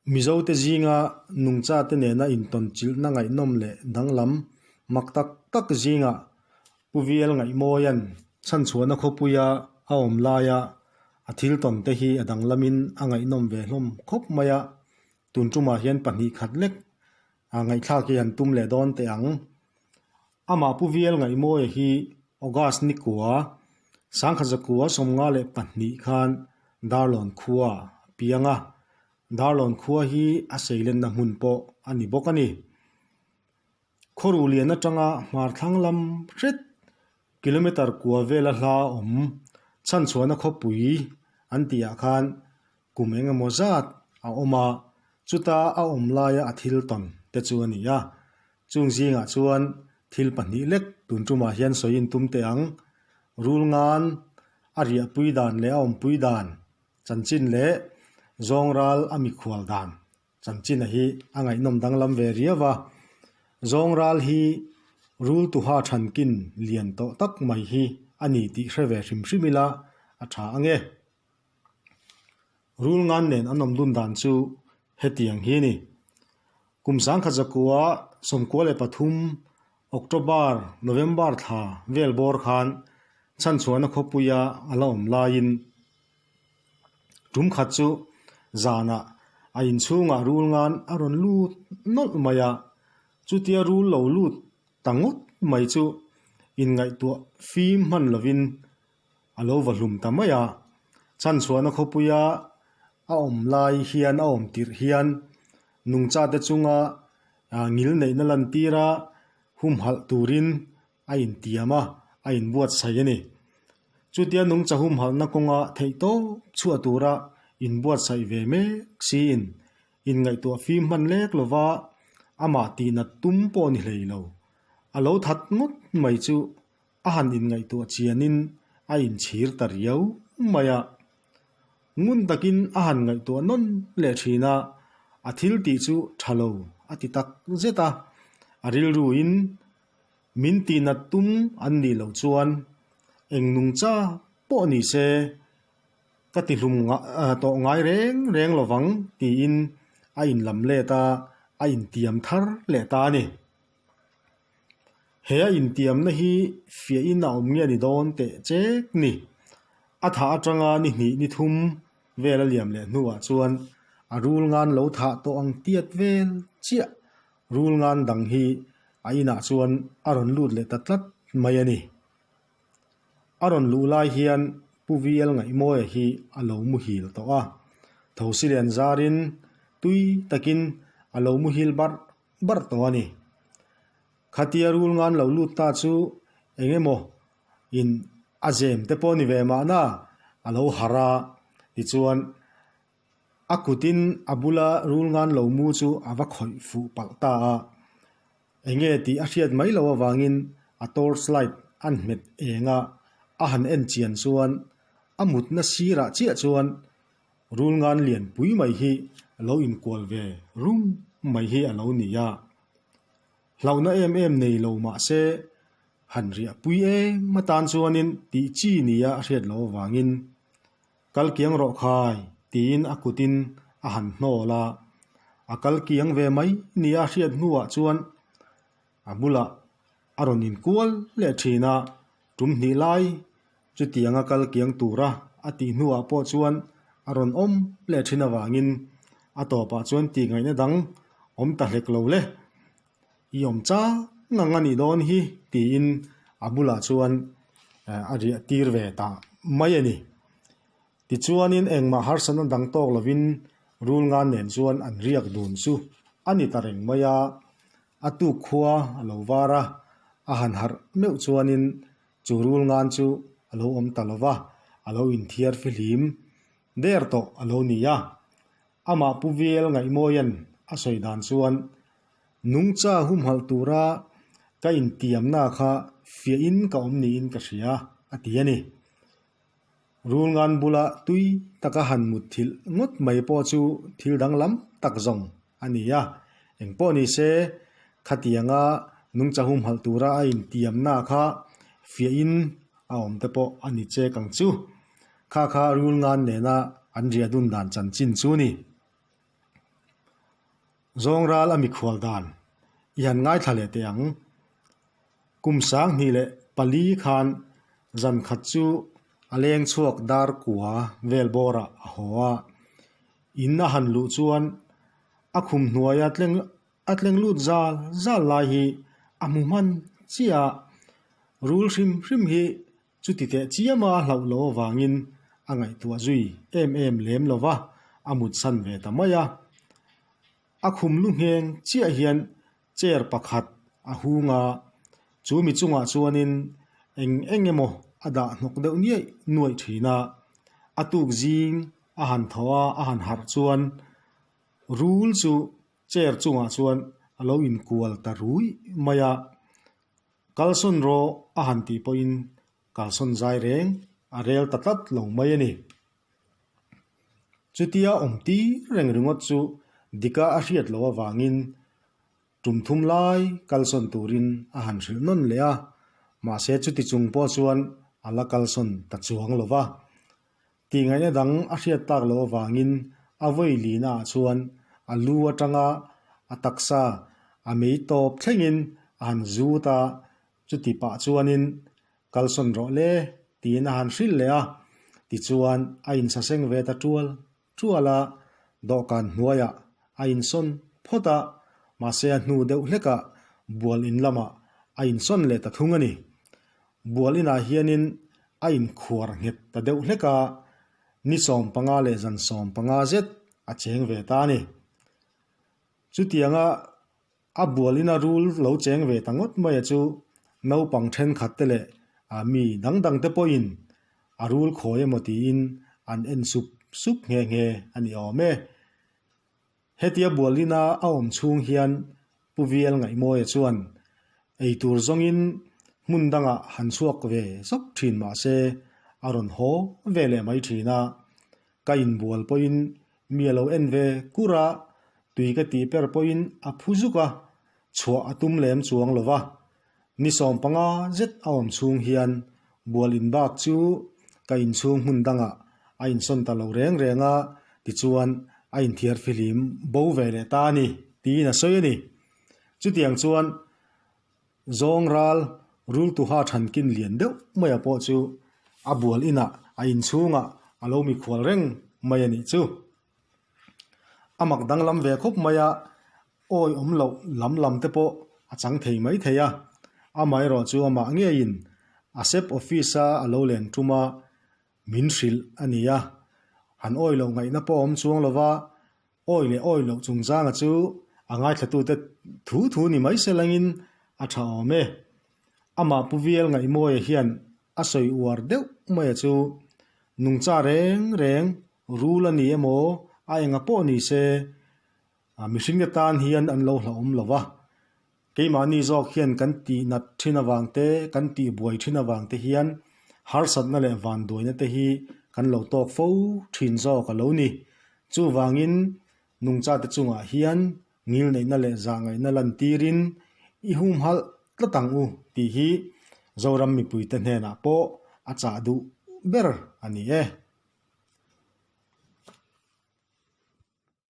Mizote zinga nungchate nena intawnchilhna ngaihnawm leh danglam mak tak tak zingah Pu Vial Ngaihmawia'n chhanchhuahna khawpuia a awm laia a thil tawn te hi a danglamin a ngaihnawm ve hlawm khawp mai a, tun tumah hian pahnih khat lek a ngaihthlak hi han tum leh dawn teh ang. Amah Pu Vial Ngaihmawia hi August nikua, Sangkhazakua 52 khan Darlawn khua a piang a, Darlawn khua hi a seilenna hmun pawh a ni bawk a ni. Khawruh lian atanga hmar thlang lam hret kilometre kua vela hla awm chhanchhuahna khawpui an tihah khan kum eng emaw zat a awm a, chuta a awm laia a thil tawn te chu a ni a. Chung zingah chuan thil pahnih lek tun tumah hian sawi intum teh ang. Rul ngan a riahpui dan leh a awmpui dan chanchin leh zawng ral a mikhual dan chanchin a hi a ngaihnawm danglam ve riau a. Zawng ral hi rul tuha thankin lian tawh tak mai hi a ni tih hre ve hrim hrim ila a tha ang e. Rul ngan nen an awm dun dan chu hetiang hi a ni. Kum sangkhat zakua 93 October, November thla vel bawr khan chhanchhuahna khawpuia a la awm laiin tum khat chu zanah a inchhungah rul ngan a rawn lut nawlh mai a, chutia rul lo lut ta ngawt mai chu inngaihtuah fim hman lovin A lo va hlum ta mai a, chhanchhuahna khawpuia a awm lai hian a awm tirh hian nungchate chunga ngil neihna lantira humhalh turin a intiam a, a inbuatsaih a ni. Chutia nungcha humhalhna kawnga theihtawp chhuah tura inbuatsaih ve mek siin inngaihtuah fim hman lek lova amah tihnat tum pawh ni hlei lo. A lo that ngawt mai chu A han inngaihtuah chianin a inchhir ta riau mai a. Ngun takin a han ngaihtuah nawn leh thin a, a thil tih chu tha lo a ti tak zet a. A rilruin min tihnat tum an nih loh chuan eng nungcha pawh ni se ka ti hlum tawh ngai reng reng lovang tiin a inlam let a, a intiam thar leh ta a ni. He a intiamna hi fiahin a awm nge ni dawn teh chek ni. A thah atanga ni hnih ni thum vel a liam leh hnuah chuan a rul ngan lo thah tawh ang tiat vel chiah rul ngan dang hi a inah chuan a rawn lut leh ta tlat mai a ni. A rawn luh lai hian Pu VL Ngaihmawia hi a lo muhil tawh a, Thosilian zarin tui takin a lo muhil barh barh tawh a ni. Khatia rul ngan lo lut ta chu eng emaw in a zem te pawh ni ve mahna a lo harh a, tichuan a kutin a bula rul ngan lo mu chu a va khawih fuh palh ta a. Enge tih a hriat mai loh avangin a torch light an hmet eng a, a han en chian chuan a mutna sirah chiah chuan Rul ngan lian pui mai hi a lo inkual ve rum mai hi a lo ni a. Hlauhna em em nei lo mah se han riah pui em atan chuanin tih chi nia a hriat loh avangin kal kiang rawh khai tiin a kutin a han hnawl a. A kal kiang ve mai nia a hriat hnuah chuan a bulah a rawn inkual leh thin a, tum hnih lai Chutianga kal kiang tura a tih hnuah pawh chuan a rawn awm leh thin avangin a tawpah chuan tih ngaihna dang awm ta hlek lo le. I awm chang ang a nih dawn hi tiin a bulah chuan a riah tir ve ta mai a ni. Tichuanin engmah harsatna dang tawk lovin rul ngan nen chuan an riak dun chu a ni ta reng mai a. A tuk khua a lo var a, a han harh meuh chuanin Chu rul ngan chu a lo awm ta lo va, a lo inthiar fihlim der tawh a lo ni a. Amah Pu Vel Ngaihmawia'n a sawi dan chuan, Nungcha humhalh tura ka intiamna kha fiahin ka awm niin ka hria, a ti a ni. Rul ngan bula tui taka han mut thilh ngawt mai pawh chu thil danglam tak zawng a ni a. Engpawh ni se, khatianga nungcha humhalh tura a intiamna kha fiahin a awm te pawh a ni chek ang chu. Kha kha rul ngan nena an riah dun dan chanchin chu a ni. Zawng ral a mikhual dan i han ngaithla leh teh ang. Kum 2004 khan zan khat chu a leng chhuak dar kua vel bawrah a haw a. In a han luh chuan a khum hnuaia tleng a tleng lut zal zal lai hi a hmu hman chiah a. Rul hrim hrim hi Chuti teh chiama a hlauh loh avangin a ngaihtuah zui em em lem lo va, a mutsan ve ta mai a. A khum lu ngheng chiah hian chair pakhat a hung a, chu mi chungah chuanin eng eng emaw a dah hnawk deuh niaih nuaih thin a. A tuk zing a han thaw a, a han harh chuan rul chu chair chungah chuan a lo inkual ta ruih mai a. Kalsawn rawh a han tih pawhin kalsawn zai reng a rel ta tlat lo mai a ni. Chutia awm tir reng ringawt chu dika a hriat loh avangin tum thum lai kalsawn turin a han hrilh nawn leh a, mahse chuti chung pawh chuan a la kalsawn ta chuang lo va. Tihngaihna dang a hriat tak loh avangin a vawi lihna ah chuan a lu atanga a taksa a mei tawp thlengin a han zut a, chuti pah chuanin kalsawn rawh le tiin a han hrilh leh a, tichuan a insaseng ve ta tual tual a, dawhkan hnuaiah a insawn phawt a, mahse a hnu deuh hlekah bual in lamah a insawn leh ta thung a ni. Bual inah hianin a inkhuar nghet ta deuh hlek a, ni 15 leh zan 15 zet a cheng ve ta a ni. Chutianga a bual ina rul lo cheng ve ta ngawt mai a chu naupang thenkhat te leh mi dang dang te pawhin a rul khawi emaw tiin an en sup sup nghe nghe a ni awm e. Hetia bualina a awm chhung hian Pu Vial Ngaihmawia chuan eitur zawngin hmun dangah han chhuak ve zawk thin mah se a rawn haw ve leh mai thin a. Ka inbual pawhin mi a lo en ve kur a, tui ka tih per pawhin a phu zuk a, chhuah a tum lem chuang lo va. Ni 15 zet a awm chhung hian bual in bak chu ka inchhung hmun dangah a insawn ta lo reng reng a, tichuan a inthiar fihlim bo ve leh ta a ni, tiin a sawi a ni. Chutiang chuan zawng ral rultuha thankin lian deuh maia pawh chu a bual inah a inchhungah a lo mikhual reng mai a nih chu. A mak danglam ve khawp mai a, awi awm loh lam lam te pawh a chang thei mai thei a. Amaherawh chu amah ngeiin a sep office a a lo len tum a, min hrilh a ni a. Han awi loh ngaihna pawh a awm chuang lo va, awi leh awi loh chungchanga chu a ngaithlatute thu thu ni mai se langin a tha awm e. Amah Pu Vial Ngaihmawia hian a sawi uar deuh maia chu nungcha reng reng Rul a ni emaw, a enga pawh ni se, mihringte tan hian an lo hlauhawm lo va. Keimahni zawk hian kan tih nat thin avang te, kan tih buai thin avang te hian harsatna leh vanduaina te hi kan lo tawk fo thin zawk a lo ni. Chuvangin nungchate chungah hian ngilneihna leh zahngaihna lantirin i humhalh tlat ang u tih hi Zoram mipuite hnenah pawh a chah duh ber a ni e.